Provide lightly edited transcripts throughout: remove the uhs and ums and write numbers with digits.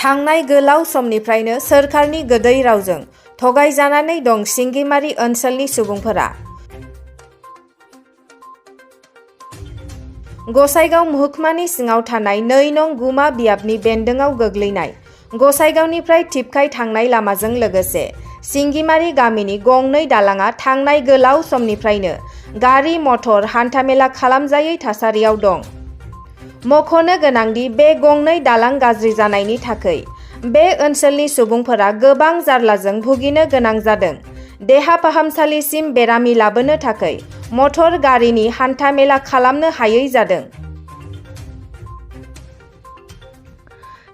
थांनाय गोलाव समनिफ्रायनो सोरखारनि गोदै रावजों थगायजानानै दं सिंगिमारि ओनसोलनि सुबुंफोरा। गसाइगाव महकुमानि सिङाव थानाय 2 नं गुमा बियाबनि बेन्दोङाव गोग्लैनाय गसाइगावनिफ्राय थिपखाय थांनाय लामाजों लोगोसे सिंगिमारि गामिनि गंनै दालाङा थांनाय गोलाव समनिफ्रायनो गारि मटर हान्थामेला खालामजायै थासारियाव दं। मख'नो गोनांदि बे गंनै दालां गाज्रि जानायनि थाखै बे ओनसोलनि सुबुंफोरा गोबां जार्लाजों भुगिनो गोनां जादों। देहा फाहामसालिसिम बेरामि लाबोनो थाखै मटर गारिनि हान्था मेला खालामनो हायै जादों।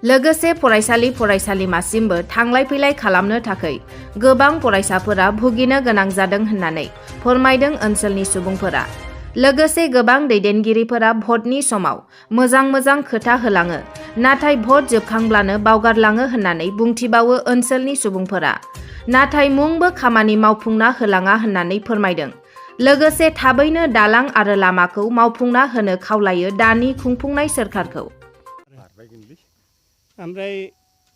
लोगोसे फरायसालिमासिमबो थांलाय फैलाय खालामनो थाखै गोबां फरायसाफोरा भुगिनो गोनां जादों होननानै फोरमायदों ओनसोलनि सुबुंफोरा। लोगोसे गोबां दैदेनगिरिफोरा भटनि समाव मोजां खोथा होलाङो, नाथाय भट जोबखांब्लानो बावगारलाङो होननानै बुंथिबावो ओनसोलनि सुबुंफोरा। नाथाय मुंबो खामानि मावफुंना होलाङा होननानै फोरमायदों। लोगोसे थाबैनो दालां आरो लामाखौ मावफुंना होनो खावलायो दानि खुंफुंनाय सोरखारखौ। ओमफ्राय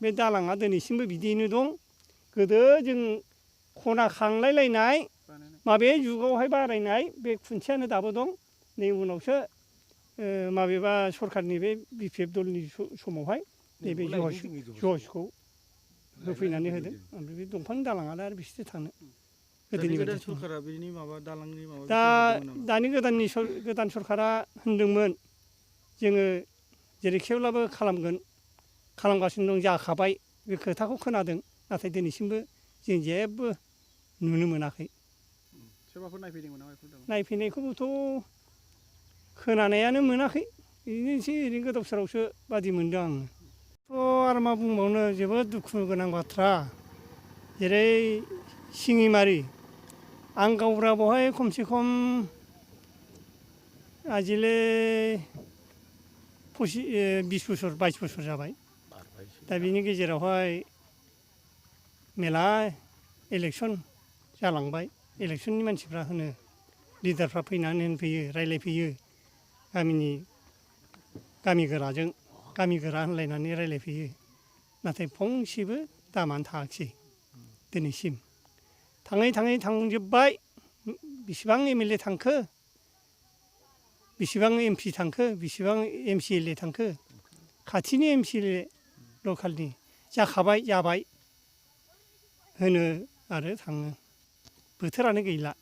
बे दालाङा दिनैसिमबो बिदियैनो दं। गोदो जों खना खांलायलायनाय माबे जुगावहाय बारायनाय बे खुन्थियानो दाबो दं। नै उनावसो माबेबा सरखारनि बे BPF दलनि समावहाय नैबे जजखौ होफैनानै होदों। ओमफ्राय बे दंफांनि दालाङानो आरो बेसेथो थांनो। गोदोनि सरखारा बेनि माबा दालांनि माबा दानि गोदान सरखारा होनदोंमोन जोङो जेरैखिब्लाबो खालामगासिनो दं, जाखाबाय बे खोथाखौ खोनादों। नाथाय दिनैसिमबो जों जेबो नुनो मोनाखै। सोरबाफोर नायफैदोंमोन नामा? नायफैनायखौबोथ' खोनानायानो मोनाखै। बिदिनो एसे ओरैनो गोदाव सोरावसो बादि मोनदों आङो। आरो मा बुंबावनो, जोबोद दुखु गोनां बाथ्रा। जेरै सिङिमारि, आं गावब्रा बेवहाय खमसे खम आजिले 20 बोसोर 22 बोसोर जाबाय। दा बिनि गेजेरावहाय मेला इलेक्सन जालांबाय। इलेक्सननि मानसिफ्रा होनो, लिडारफ्रा फैनानै होनफैयो, रायज्लायफैयो गामि गोरा होनलायनानै रायज्लायफैयो। नाथाय फंसेबो दामानो थाङाखिसै दिनैसिम। थाङै थांजोब्बाय। बेसेबां MLA थांखो, बेसेबां MP थांखो, बेसेबां MCLA थांखो। खाथिनि MCLA लकेलनि जाबाय होनो आरो थाङो। बोथोरानो गैला।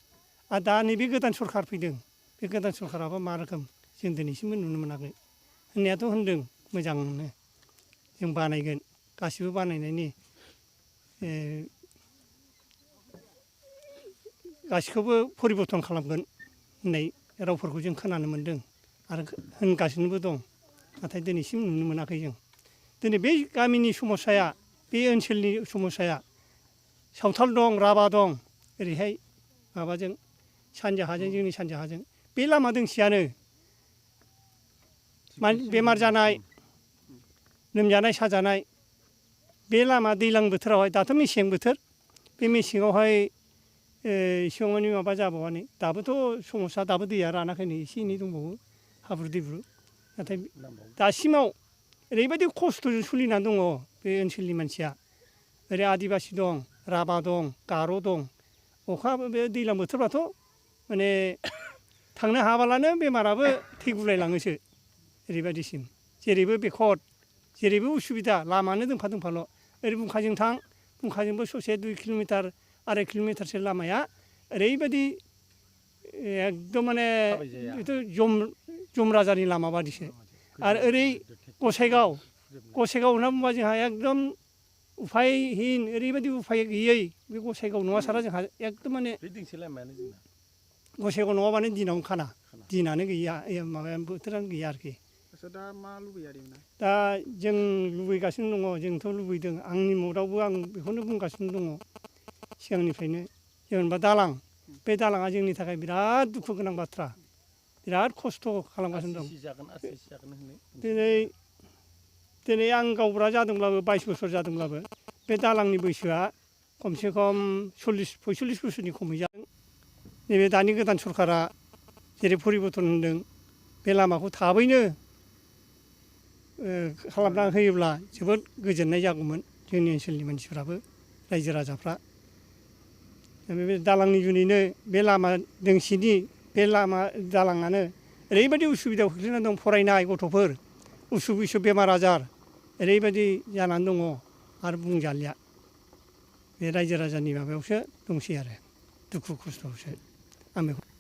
आरो दा नैबे गोदान सरखार फैदों, बे गोदान सरखाराबो मा रोखोम जों दिनैसिमबो नुनो मोनाखै। होननायाथ' होनदों मोजांनो, जों बानायगोन, गासिबो बानायनायनि गासिखौबो परिबर्तन खालामगोन होननाय रावफोरखौ जों खोनानो मोन्दों आरो होनगासिनोबो दं। नाथाय दिनैसिम नुनो मोनाखै जों। दिनै बे गामिनि समस्याया, बे ओनसोलनि समस्याया सावथाल दं, राभा दं, ओरैहाय माबाजों सानजाहाजों, जोंनि सानजाहाजों बे लामा दोंसेयानो बेमार जानाय, लोमजानाय साजानाय, बे लामा दैज्लां बोथोरावहाय, दाथ' मेसें बोथोर, बे मेसेङावहाय एसेबांमानि माबा जाबावानो। दाबोथ' समस्या, दाबो दैया रानाखै नै एसे एनै दंबावो हाब्रु दैब्रु। नाथाय दासिमाव ओरैबायदि खस्थ'जों सोलिनानै दङ बे ओनसोलनि मानसिया। ओरै आदिबासि दं, राभा दं, गार' दं। बे दैज्लां बोथोरबाथ' माने थांनो हायाबालानो बेमाराबो थैगुलायलाङोसो ओरैबायदिसिम। जेरैबो बेखथ, जेरैबो उसुबिदा, लामायानो दोंफा-दोंफाल'। ओरै बुंखाजों थां, बुंखाजोंबो ससे 2 किल'मिटार 2.5 किल'मिटारसो लामाया ओरैबायदि एकदम माने बेथ' जम राजानि लामा बादिसो। आरो ओरै गसाइगाव होनना बुंबा जोंहा एकदम उफायहिन, ओरैबायदि उफाय गैयै। बे गसाइगाव नङा सारा जोंहा एकदम माने गसाइगाव नङाबानो दिनावनो खाना, दिनानो गैया, बोथोरानो गैया आरोखि। दा मा लुबैयो आदैमोना? दा जों लुबैगासिनो दङ, जोंथ' लुबैदों। आंनि मुडावबो आं बेखौनो बुंगासिनो दङ सिगांनिफ्रायनो। जेनेबा दालां, बे दालाङा जोंनि थाखाय बिराद दुखु गोनां बाथ्रा। बिराद खस्थ' खालामगासिनो दं। दिनै आं गावब्रा जादोंब्लाबो 22 बोसोर जादोंब्लाबो बे दालांनि बैसोआ खमसे खम 40-45 बोसोरनि खमै जादों। नैबे दानि गोदान सरखारा जेरै परिबर्तन होनदों, बे लामाखौ थाबैनो खालामना होयोब्ला जोबोद गोजोननाय जागौमोन जोंनि ओनसोलनि मानसिफ्राबो रायजो राजाफ्रा। बे दालांनि जुनैनो बे लामा दोंसेनि बे लामा दालाङानो ओरैबायदि उसुबिदायाव खोख्लैना दं फरायनाय गथ'फोर उसुग बिसुग बेमार आजार ओरैबायदि जानानै दङ आरो बुंजालिया। बे रायजो राजानि माबायावसो दंसै आरो दुखु खस्थ'आवसो आं बेखौ